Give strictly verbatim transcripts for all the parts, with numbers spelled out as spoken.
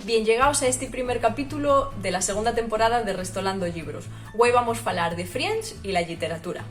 Bien llegaos a esti primer capítulo de la segunda temporada de Restolando Llibros. Güei vamos falar de Friends y la lliteratura.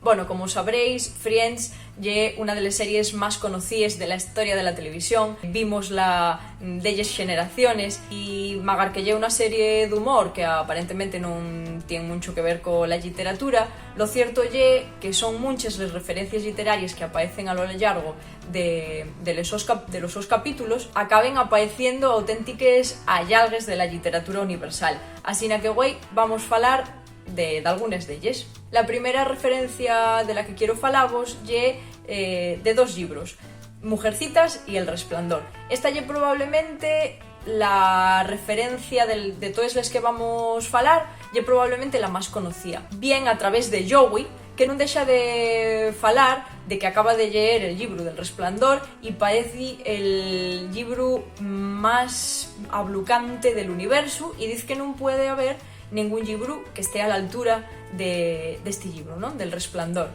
Bueno, como sabréis, Friends ye una de les series más conocíes de la historia de la televisión. Vímosla, mm, delles xeneraciones y, magar que ye una serie d'humor que aparentemente nun tien muncho que ver cola lliteratura, lo cierto ye que son munches les referencies lliteraries que apaecen a lo llargo de, de les sos cap-, de los sos capítulos, acaben apaeciendo auténtiques ayalgues de la lliteratura universal. Asina que güei vamos falar de, d'algunes d'elles. La primera referencia de la que quiero falavos ye, eh, de dos llibros, Mujercitas y El Resplandor. Esta ye probablemente la referencia del, de toes les que vamos falar, ye probablemente la más conocía. Bien a través de Joey, que nun dexa de falar de que acaba de lleer el llibru del Resplandor y paez-y el llibru más ablucante del universu, y diz que nun puede haber nengún llibru que esté a la altura de, d'esti llibru, ¿non? Del Resplandor.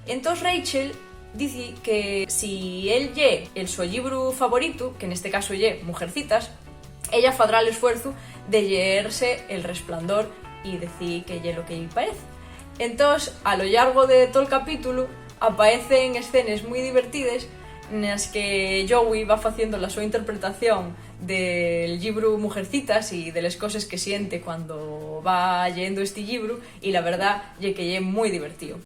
Entós Rachel diz que si él ye el so llibru favoritu, que neste casu ye Mujercitas, ella fadrá l'esfuerzu de lleerse El Resplandor y decir que ye lo que-y paez. Entós, a lo llargo de tol capítulu, apaecen escenes mui divertides nes que Joey va faciendo la so interpretación del llibru Mujercitas y de les coses que siente cuando va lleendo esti llibru, y la verdá ye que ye mui divertío.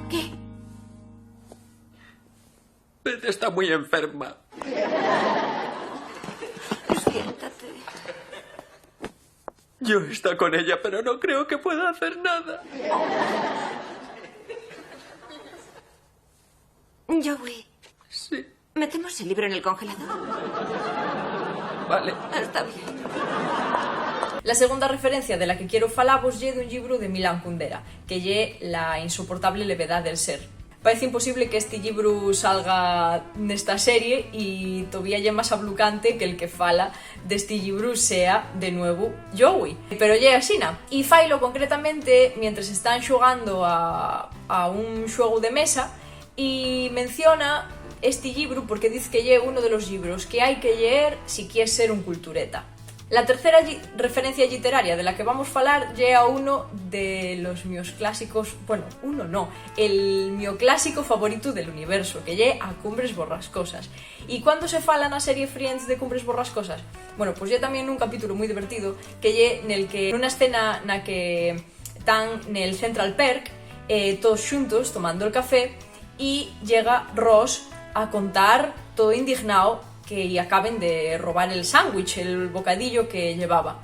¿Qué? Beth está muy enferma. Siéntate. Yo está con ella, pero no creo que pueda hacer nada. Joey. Sí. ¿Metemos el libro en el congelador? Vale. Está bien. La segunda referencia de la que quiero falavos ye d'un llibru de Milan Kundera, que ye La insoportable levedad del ser. Paez imposible que esti llibru salga nesta serie y tovía ye más ablucante que el que fala d'esti llibru sea, de nuevu, Joey. Pero ye asina. Y failo concretamente mientres están xugando a, a un xuegu de mesa y menciona esti llibru porque diz que ye uno de los llibros que hai que lleer si quies ser un cultureta. La tercera lli-, referencia lliteraria de la que vamos falar ye a uno de los mios clásicos, bueno, uno no, el mio clásico favoritu del universo, que ye A Cumbres Borrascosas. ¿Y cuándo se fala na serie Friends de Cumbres Borrascosas? Bueno, pues ye tamién un capítulo mui divertido, que ye nel que, nuna escena na que tán nel Central Perk, eh, toos xuntos tomando'l café, y llega Ross a contar, todo indignao, que-y acaben de robar el sándwich, el bocadillo que llevaba.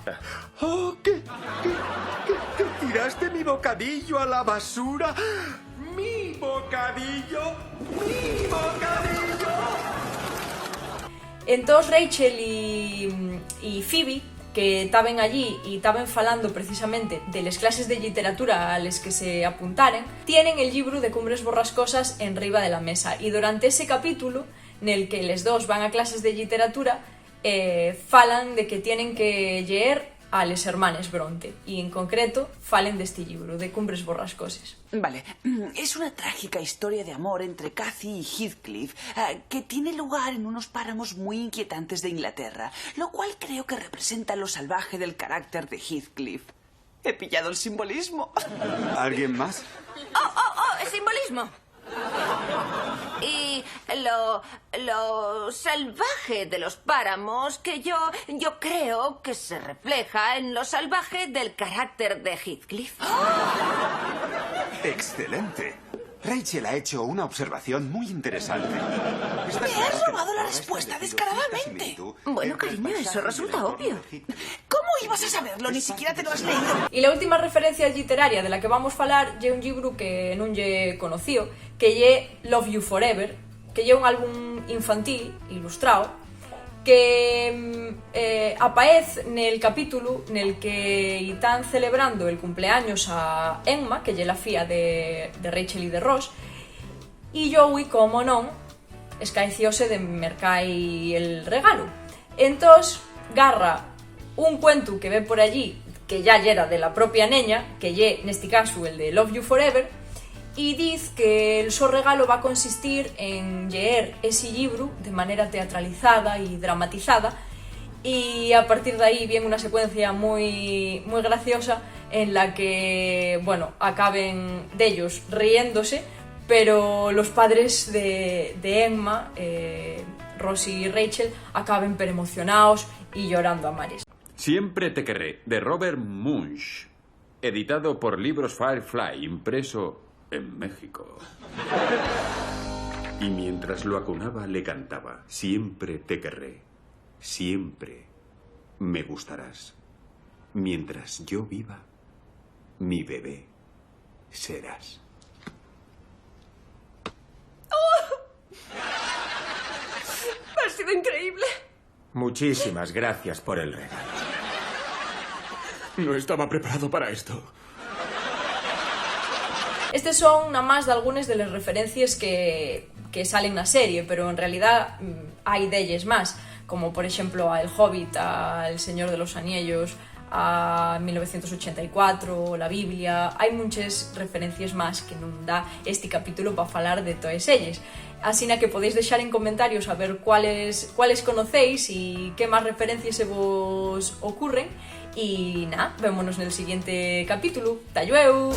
Oh, ¿qué, qué, qué, qué tiraste mi bocadillo a la basura? ¡Mi bocadillo! ¡Mi bocadillo! Entós Rachel y, y Phoebe, que taben allí y taben falando precisamente de les clases de lliteratura a les que se apuntaren, tienen el llibru de Cumbres Borrascosas enriba de la mesa, y durante ese capítulo nel que les dos van a clases de lliteratura, eh, falan de que tienen que lleer a les hermanes Brontë, y en concreto falen d'esti llibru, de Cumbres Borrascoses. Vale, es una trágica historia de amor entre Cathy y Heathcliff, ah, que tiene lugar en unos páramos muy inquietantes de Inglaterra, lo cual creo que representa lo salvaje del carácter de Heathcliff. He pillado el simbolismo. ¿Alguien más? Oh, oh, oh, el simbolismo. Y lo, lo salvaje de los páramos que yo, yo creo que se refleja en lo salvaje del carácter de Heathcliff. Excelente. Rachel ha hecho una observación muy interesante. Me has robado la respuesta descaradamente. Bueno, cariño, eso resulta obvio. ¿Cómo ibas a saberlo? Ni siquiera te lo has leído. Y la última referencia lliteraria de la que vamos falar ye un llibru que nun ye conocío, que ye Love You Forever, que ye un álbum infantil ilustrao que, mm, eh, apaez nel capítulu nel que-y tán celebrando el cumpleaños a Emma, que ye la fía de, de Rachel y de Ross, y Joey, como non, escaecióse de mercai el regalu. Entós, garra un cuentu que ve por allí, que yá yera de la propia neña, que ye, nesti casu, el de Love You Forever, Y diz que el so regalo va consistir en lleer esi llibru de manera teatralizada y dramatizada, y a partir d'ahí vien una secuencia muy, muy graciosa en la que, bueno, acaben d'ellos riéndose, pero los padres de, de Emma, eh, Rosie y Rachel, acaben per emocionaos y llorando a mares. Siempre te querré, de Robert Munsch, editado por Libros Firefly, impreso en México. Y mientras lo acunaba, le cantaba: "Siempre te querré, siempre me gustarás. Mientras yo viva, mi bebé serás". Ha sido increíble. Muchísimas gracias por el regalo. No estaba preparado para esto. Estes son namás dalgunes de les referencies que, que salen na serie, pero en realidá, mm, hai delles más, como por exemplo a El Hobbit, a El Señor de los Anillos, a mil novecientos ochenta y cuatro, la Biblia. Hai munches referencies más que nun da esti capítulo pa falar de toes elles. Asina que podéis dexar en comentarios a ver cuáles, cuáles conocéis y qué más referencies se vos ocurren. Y na, vémonos nel siguiente capítulo. ¡Ta llueu!